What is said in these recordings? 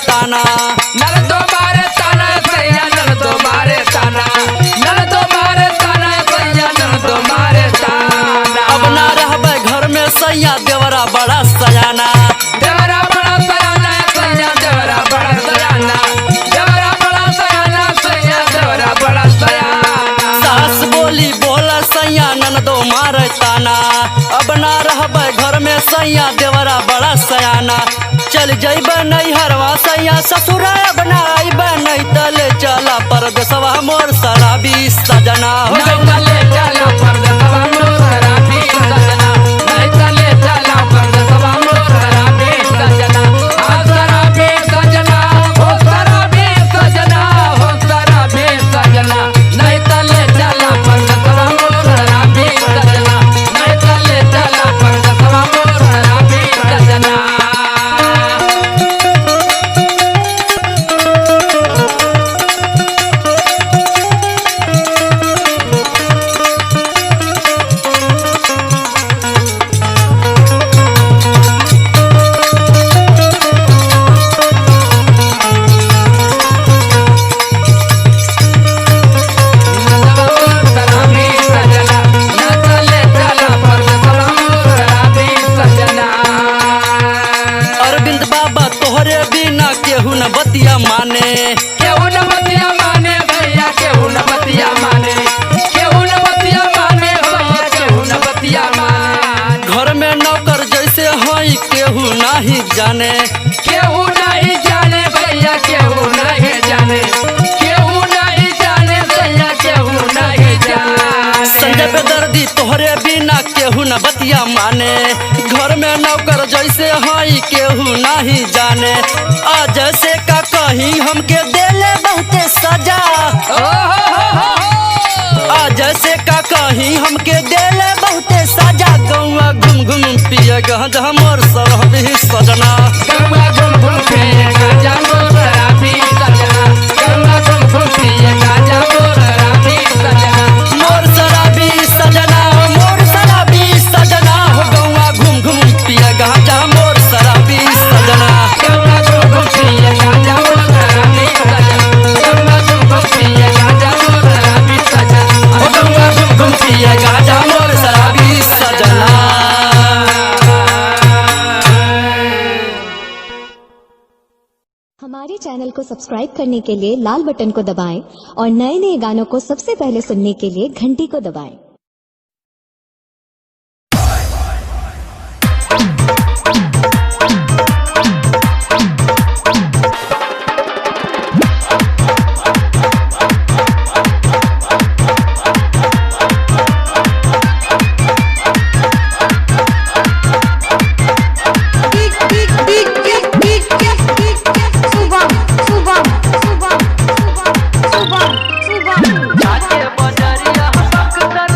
ताना। ननदो मारे ताना सैया, ननदो मारे ताना, ननदो मारे ताना सैया, ननदो मारे ताना। अब ना रहबे घर में सैया देवरा बड़ा सयाना। देवरा बड़ा सयाना सैया, देवरा बड़ा सयाना, देवरा बड़ा सयाना सैया, देवरा बड़ा सयाना। सास बोली बोला सैया ननदो मारे ताना। अब ना रहबे घर में सैया देवरा बड़ा सयाना। चल जइबे नैहरवा सैया ससुरा अब ना अइबे, नहीं तले चला परदेसवा मोर शराबी सजना। हो नहीं तले चला परदेसवा मोर शराबी सजना, नहीं तले चला परदेसवा मोर शराबी सजना। आ शराबी सजना, हो शराबी सजना, हो शराबी सजना, नहीं तले चला परदेसवा मोर शराबी सजना, नहीं तले चला परदेसवा मोर शराबी सजना। अरविंद बाबा तोहरे बिना केहू न बतिया माने। केहू न बतिया माने भैया, केहू न बतिया माने, केहू न बतिया माने भैया, केहू न बतिया माने। घर में नौकर जैसे हई केहू नाही जाने। केहू नहीं जाने भैया, केहू नहीं जाने, केहू नहीं जाने भैया, केहू नहीं जाने। संजय बेदर्दी तोहरे बिना केहू न बतिया माने। घर में नौकर जैसे हई केहू नाही जाने। आ जैसे का कहीं हमके देले बहुते सजा। ओ हो हो हो हो। आ जैसे का कहीं हमके देले बहुते सजा। गौआ घुम घुम पिए गंजा मोर शराबी सजना। गंगा घुम घुम पिए गांजा मोर शराबी सजना, गंगा घुम घुम पिए गांजा मोर शराबी सजना। मोर शराबी सजना, मोर शराबी सजना, हो गौआ घुम घुम पिए गांजा मोर शराबी सजना। गंगा घुम घुम पिए गांजा मोर शराबी सजना, गंगा घुम घुम पिए गांजा मोर शराबी सजना, हो गौआ घुम घुम पिए गांजा मोर शराबी सजना। हमारे चैनल को सब्सक्राइब करने के लिए लाल बटन को दबाएं और नए नए गानों को सबसे पहले सुनने के लिए घंटी को दबाएं। जाके बजरिया बक्सर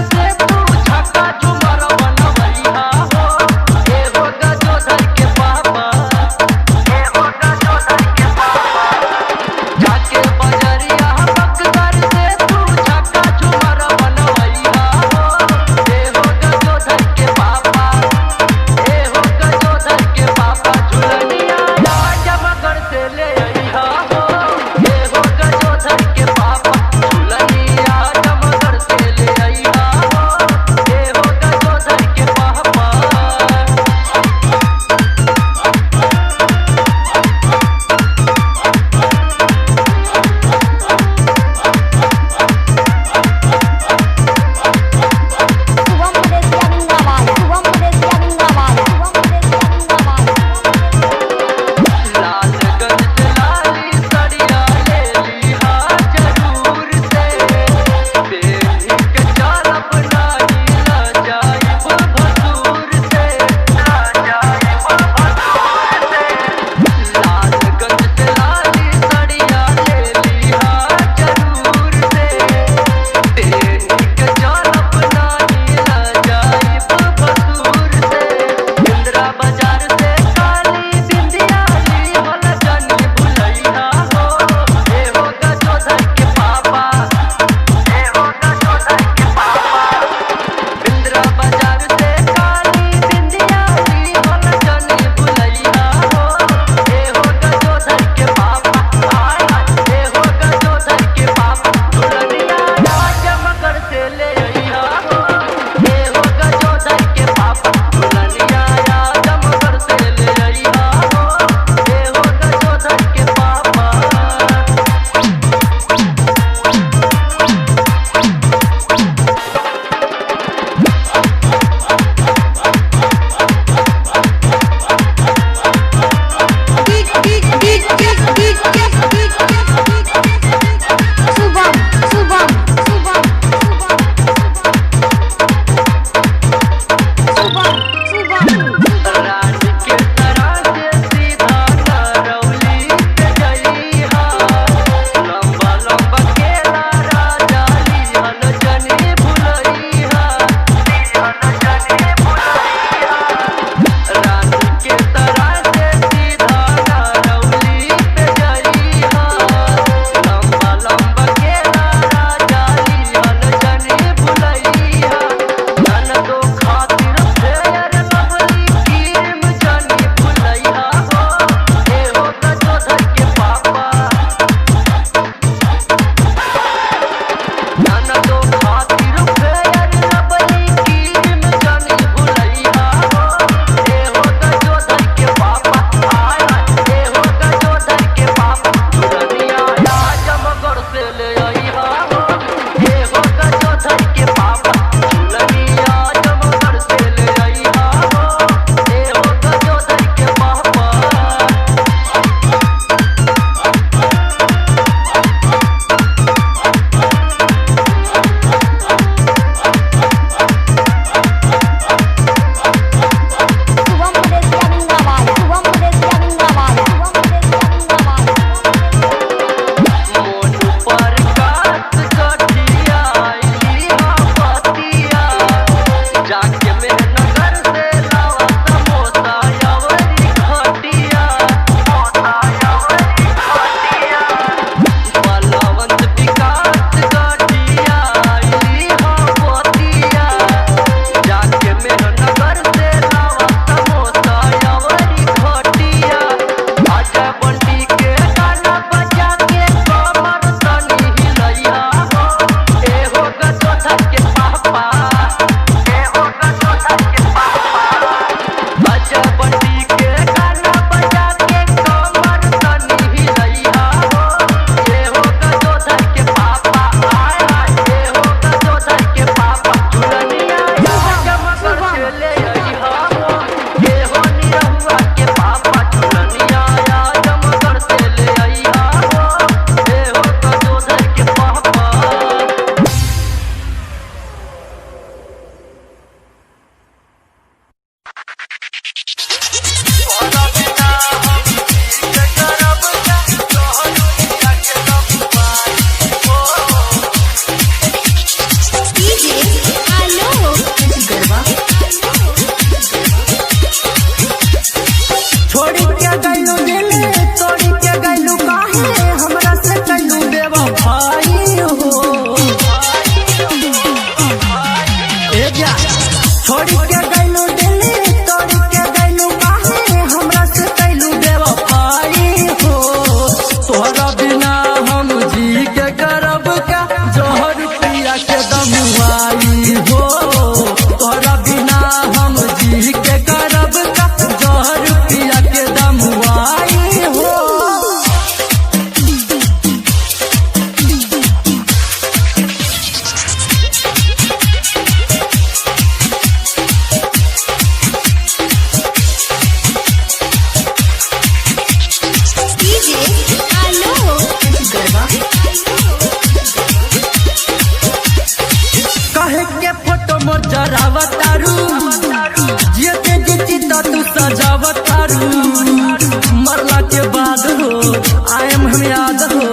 हम याद हो,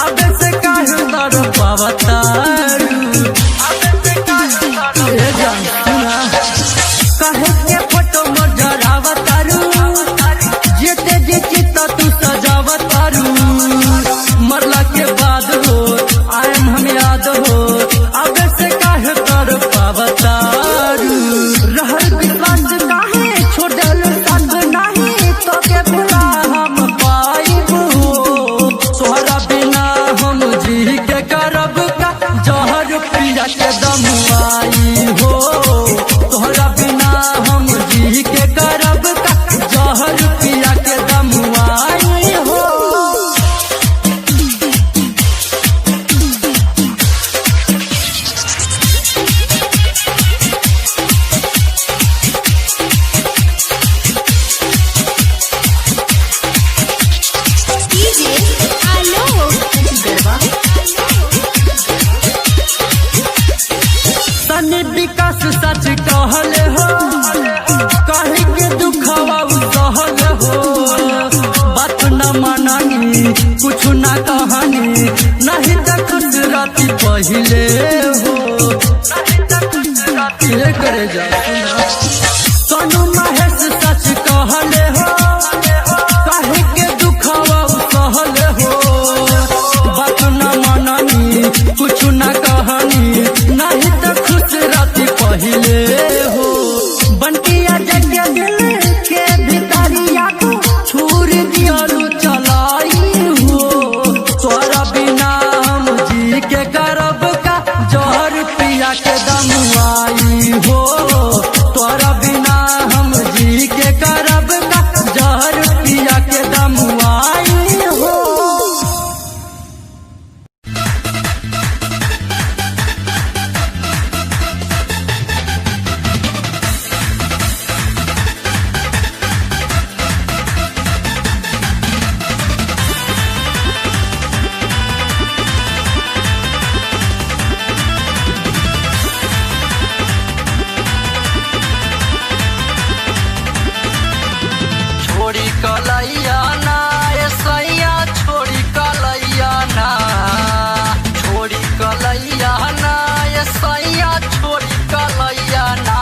अब से काहे तर पावतारू। ए जान सुना, काहे के फोटो मोर जरावतारू, जेते जे चित्त तू सजावतारू। मरला के बाद हो आयम हम याद हो, अब से काहे तर पावतारू। रहल विश्वास काहे छोड़ल साथ नाही, तो के भुला हम पाइब हो। तोहरा बिना हम जी के करब का, जहर पिया के दमुआई हो। तोहरा बिना हम जी के करब का, जहर पिया के दमुआई हो। डीजे आलोक गरबा। तनी विकास सच कहले हो, कहे के दुखवा उ सहल हो। बात न माननी कुछ न कहानी, नहीं त खुश राती पहिले हो। ये करे जा सोनू महेश सच कहले हो, कहे के दुखवा उ सहल हो। बात न माननी कुछ न कहानी, नहीं त खुश राती पहिले हो। बंटिया जग दिल के भितरिया को छूर दियालू चलाई हो। तोरा बिना हम जी के करब का, जहर पिया के दमुआई हो। तोरा बिना हम जी के करब का, जहर पिया के दमुआई हो। छोड़ी कलैया ना ए सैया, छोड़ी कलैया ना, छोड़ी कलैया ना ए सैया, छोड़ी कलैया ना।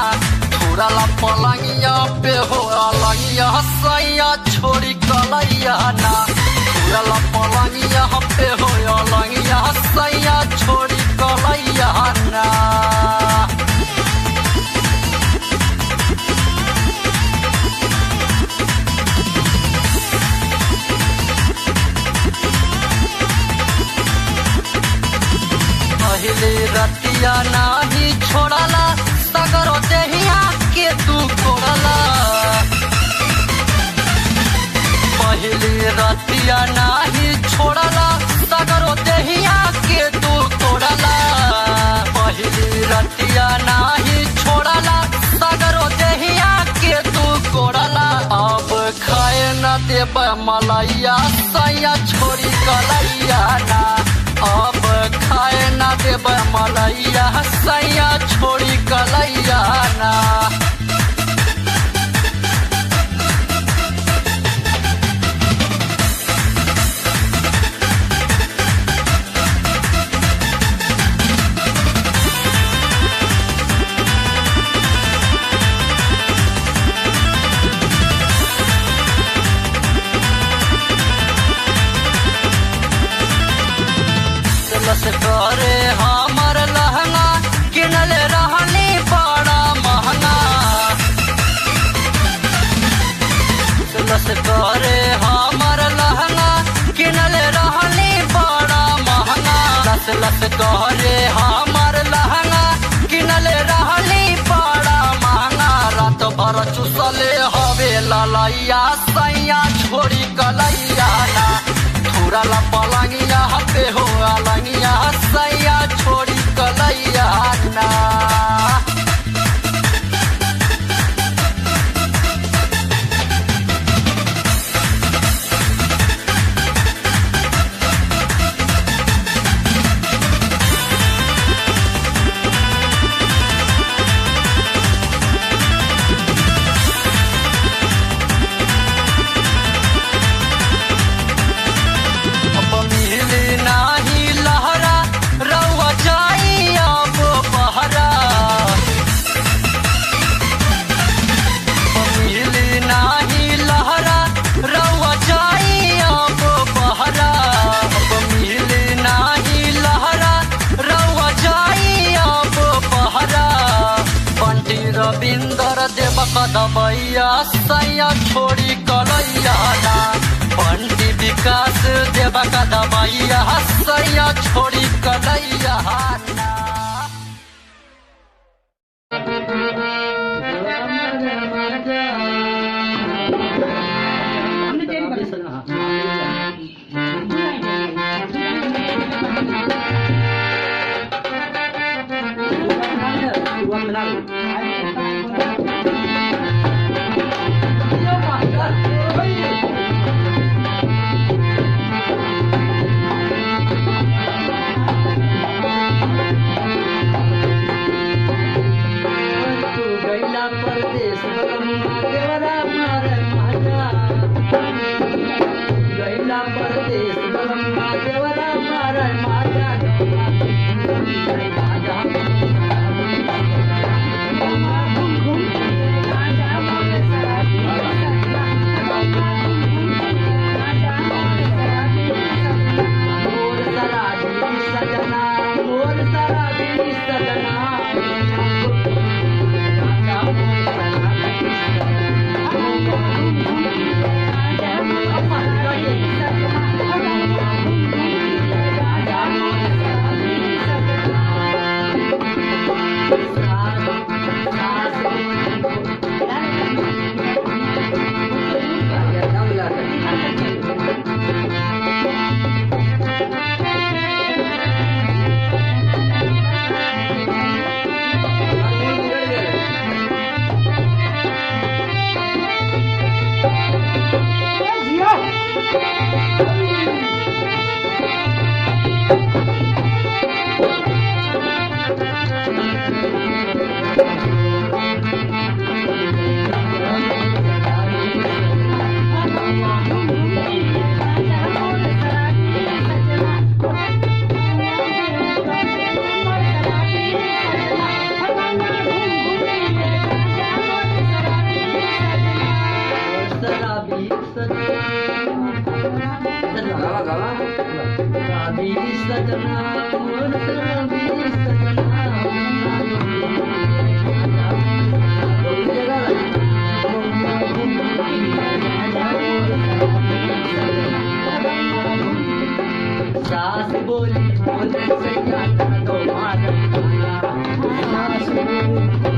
थोड़ा ला पलंगिया पे हो अलंगिया सैया, छोड़ी कलैया ना। थोड़ा ला पलंगिया पे हो अलंगिया सैया, छोड़ी कलैया ना। पहले रतिया नाही छोड़ला, सगरो देहिया के तू कोड़ला। पहले रतिया नाही छोड़ला, सगरो देहिया के तू कोड़ला। पहले रतिया नाही छोड़ला, सगरो देहिया के तू कोड़ला। अब खाए न देब मलैया सैया, छोड़ी कलैया ना। अब खाए ना देब मलैया सैया, छोड़ी कलैया ना। लस करे हमर लहंगा, किनल रहनी बड़ा महंगा। लस करे हमर लहंगा, किनल रहनी बड़ा महंगा। लस लस करे हमर लहंगा, किनल रहनी बड़ा महंगा। रात भर चुसले हवे ललैया सैया, छोड़ी कलैया ना। थोड़ा ला पलंगिया पे हो अलंगिया सैया, छोड़ी कलैया ना। कदमैया सैया छोड़ी कलैया ना। बंटी विकास देवा कदमैया सैया छोड़ी कलैया ना। तू गैला परदेस बलम्मा देवरा मारे माजा। गैला परदेस बलम्मा देवरा मारे माजा। मोर सराबी सजना, मोर सराबी सजना। सास बोली बोले सैया दो मार। सास अरे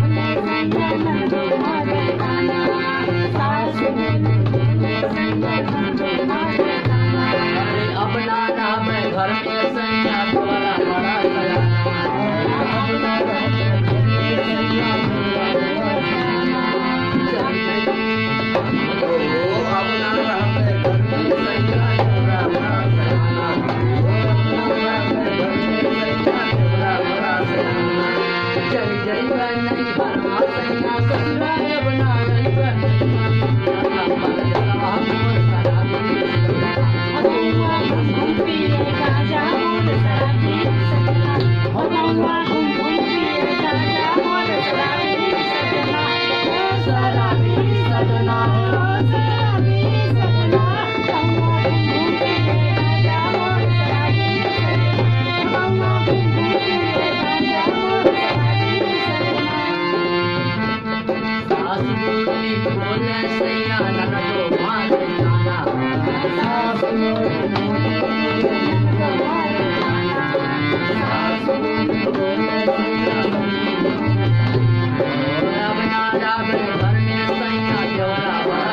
अपना नाम घर में सैया बड़ा बड़ा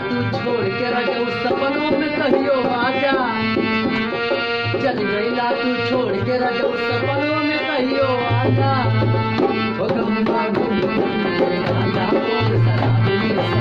तू छोड़ के रजऊ सपनों में कहियो आजा। चल गईला तू छोड़ के रजऊ सपनों में कहियो आजा। हो गंगा घूम आजा मोर सराबी सजना।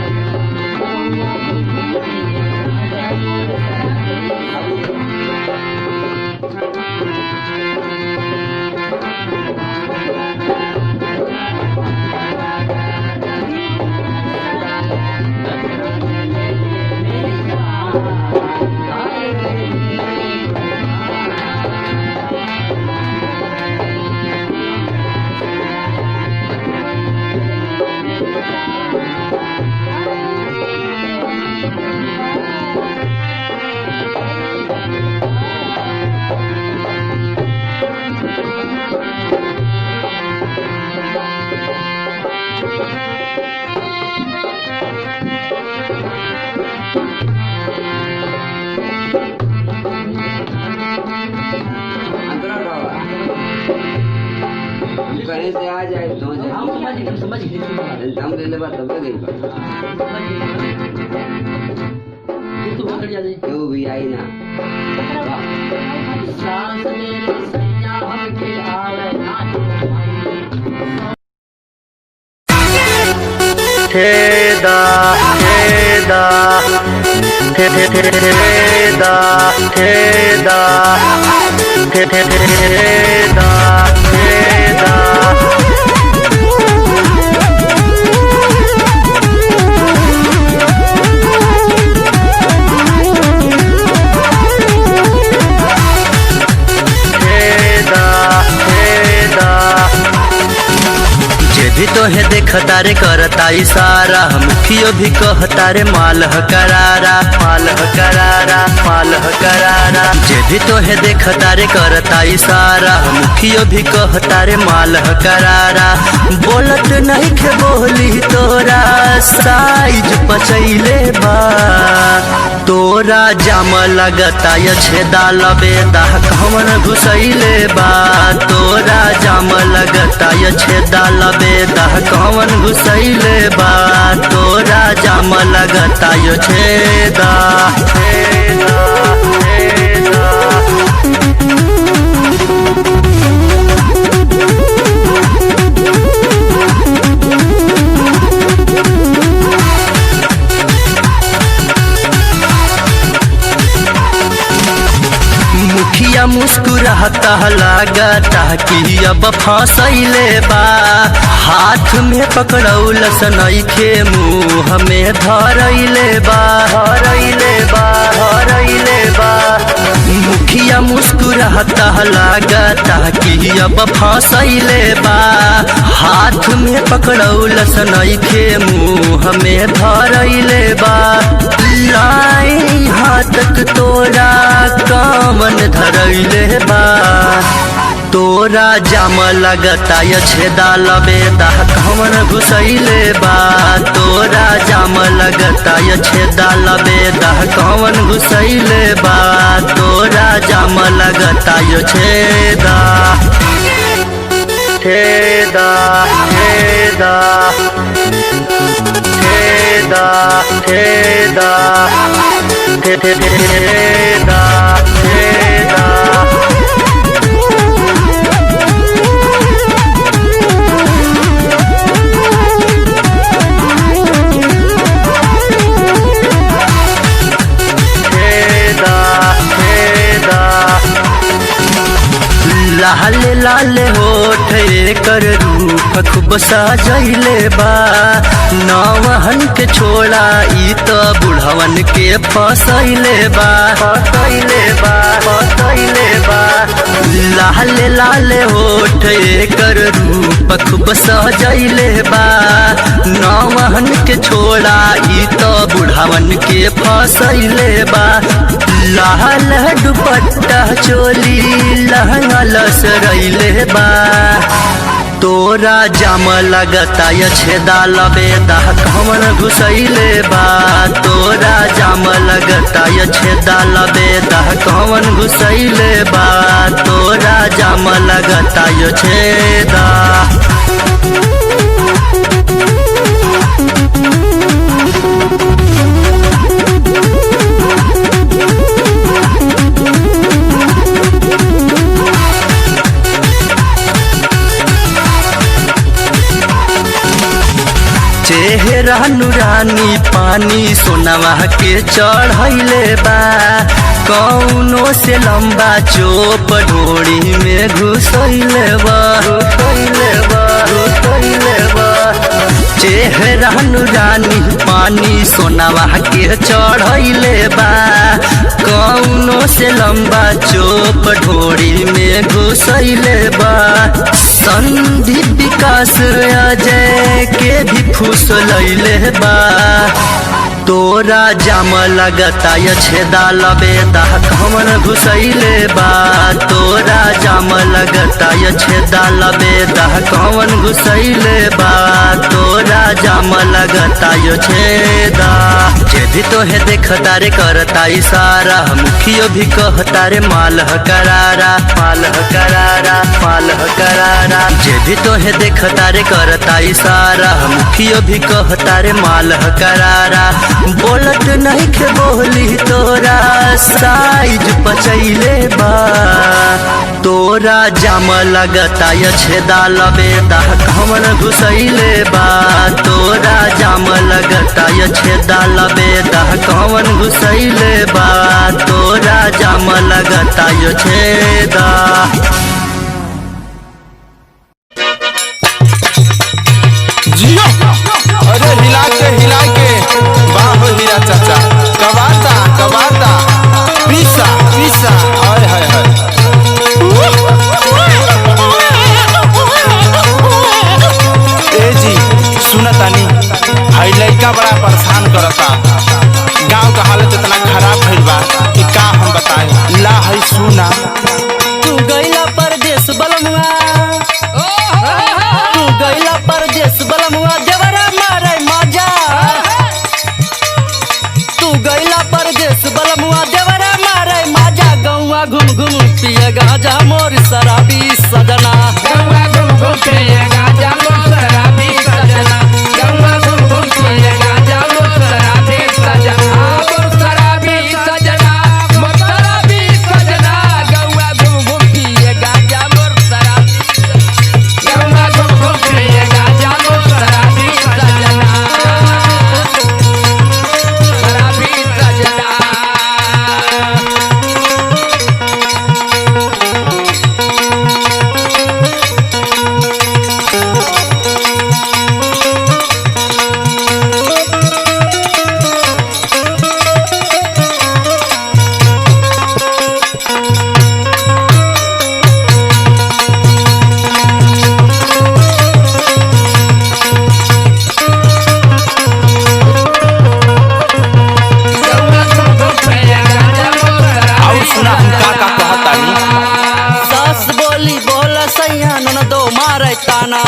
कहीं से आ जाए तो जाए। हम समझ गए, समझ गए। दम दे ले बा तब गई बा। तू पकड़ जा दे। क्यों भी आई ना। सांस मेरे सैया हमके आवे ना ठेदा ठेदा ठेदा ठेदा ठेदा ठेदा। ठेदा ठेदा जे भी तोहे देखता रे करता इशारा, मुखियो भी कहता रे मालह करारा, मालह करारा, मालह करारा। जे भी तोहे देखता रे करता इशारा, मुखियो भी कहता रे मालह करारा। बोलत नहीं खे बोली तोरा साइज पचैले बा, तोरा जाम लगता ये छेदा लबेदा कौन घुसैले बा, तोरा जाम लगता ये छेदा लबेदा कौन घुसैले बा, तोरा जाम लगता ये छेदा छेदा छेदा। मुखिया मुस्कुराता लागता कि अब फसैले बा, हाथ में पकड़ौलस नइखे मुँह में धरैले बा, धरैले बा, धरैले बा। मुखिया मुस्कुराता लागता कि अब फसैले बा, हाथ में पकड़ौलस नइखे मुँह में धरैले बा। लाई हाथक तोरा कामन धरैले बा, तोरा जाम लगता ये छेदा लबेदा कौन घुसैले बा, तोरा जाम लगता ये छेदा लबेदा कौन घुसैले बा, तोरा जाम लगता ये छेदा छेदा छेदा छेदा छेदा छेदा छेदा। छेदा छेदा लाल लाल होठ एकर रूप खूब सजैले बा, नवहन के छोड़ा ई त बुढ़वन के फसैले बा, फसैले बा, फसैले बा। लाल लाल होठ एकर रूप खूब सजैले बा, नवहन के छोड़ा ई त बुढ़वन के फसैले बा। लाल दुपट्टा चोली लहंगा लसरैले बा, तोरा जाम लगता ये छेदा लबेदा कौन घुसैले बा, तोरा जाम लगता ये छेदा लबेदा कौन घुसैले बा, तोरा जाम लगता ये छेदा। चेहरा नुरानी पानी सोनवा के चढ़ैले बा, कौनो से लंबा चोप ढोड़ी में घुसैले बा, घुसैले बा, घुसैले बा। चेहरा नुरानी पानी सोनवा के चढ़ैले बा, कौनो से लंबा चोप ढोड़ी में घुसैले बा। संदीप विकास अजय के भी फुसलैले बा, तोरा जाम लगता ये छेदा लबेदा कमन घुसैले बा। तोरा जाम लगता ये छेदा लबेदा कमन घुसैले बा। तोरा जाम लगता ये छेदा। जे भी तोहे देखता रे करता इशारा, मुखियो भी कहता रे माल करारा, माल करारा, माल करारा। जे भी तोहे देखता रे करता इशारा, मुखियो भी कहता रे माल करारा। बोलत नहीं के बोली तोरा साइज पचैले बा। तोरा जाम लगता ये छेदा लबेदा कमन घुसैले बा। तोरा जाम लगता ये छेदा लबेदा कमन घुसैले बा। तोरा जाम लगता ये छेदा। जियो, अरे हिला के वाह हो हीरा चाचा, कवाता कवाता, पीसा पीसा, हाय हाय हाय। ए जी सुना तानी, हाई लड़का बड़ा परेशान करता। गांव का हालत इतना खराब भइल बा कि का हम बताएं। ला है सुना, तू गईला परदेस बलमुआ, तू गईला परदेस बलमुआ, देवरा मारे माजा। तू गईला परदेस बलमुआ, देवरा मारे माजा। गौआ घुम घुम पिए गाजा मोर शराबी सजना। गौआ घुम घुम पिए गाजा मोर शराबी सजना। गौआ घुम घुम पिए गाजा मोर शराबी सजना। मोर शराबी सजना, मोर शराबी सजना। गौआ घुम घुम पिए गाजा मोर शराबी सजना। गौआ घुम घुम पिए गाजा मोर शराबी सजना। शराबी सजना। और सुना हम का का कहतानी। सास बोली बोला सैया ननदो मारे ताना।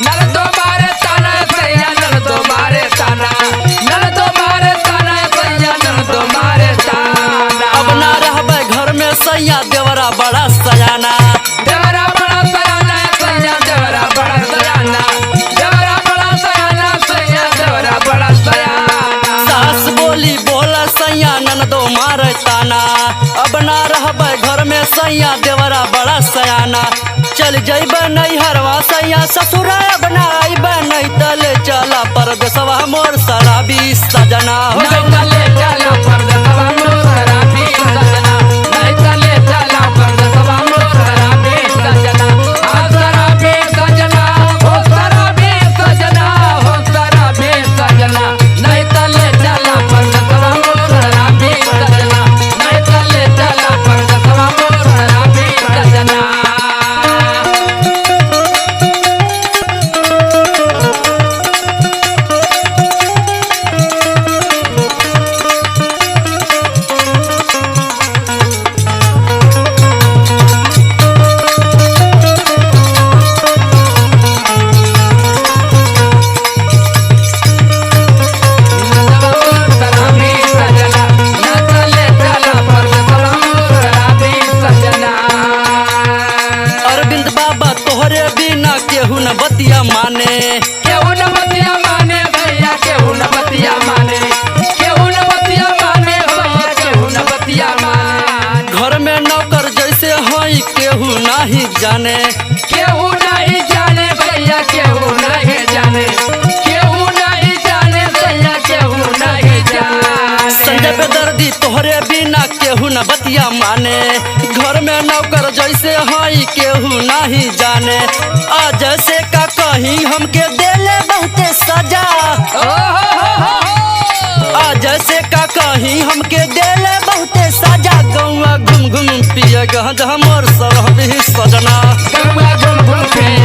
नल दो मारे ताना सैया, नल दो मारे ताना। नल दो मारे ताना सैया, नल दो मारे ताना। अब ना रहबे घर में सैया देवरा बड़ा सयाना। देवरा बड़ा सयाना सैया, देवरा बड़ा सयाना। देवरा बड़ा सयाना सैया, देवरा बड़ा सयाना। सास बोली बोला सैया ननदो मारे ताना। अब ना रहबे घर में सैया देवरा बड़ा सयाना। चल जइबे नैहरवा सैया ससुरा अब ना अइबे, नहीं तले चला परदेसवा मोर शराबी सजना। हो नहीं तले चला परदेसवा मोर शराबी सजना। नहीं तले चला परदेसवा मोर शराबी सजना। आ शराबी सजना, हो शराबी सजना, हो शराबी सजना। नहीं तले चला परदेसवा मोर शराबी सजना। नहीं तले चला परदेसवा मोर शराबी सजना। अरविंद बाबा तोहरे बिना केहू न बतिया माने। केहू न बतिया माने भैया, केहू न बतिया माने। केहू न बतिया माने भैया, केहू न बतिया माने। घर में नौकर जैसे हई केहू नाही जाने। केहू नहीं जाने भैया, केहू नहीं जाने। केहू नहीं जाने भैया, केहू नहीं जाने। संजय बेदर्दी तोहरे बिना केहू न बतिया माने। घर में नौकर जैसे हई केहू नाही जाने। आ जैसे का कहीं हमके देले बहुते सजा। ओ हो हो हो हो। आ जैसे का कहीं हमके देले बहुते सजा। गौआ घुम घुम पिए गहज हमर सरहबी सजना। गौआ घुम घुम पिए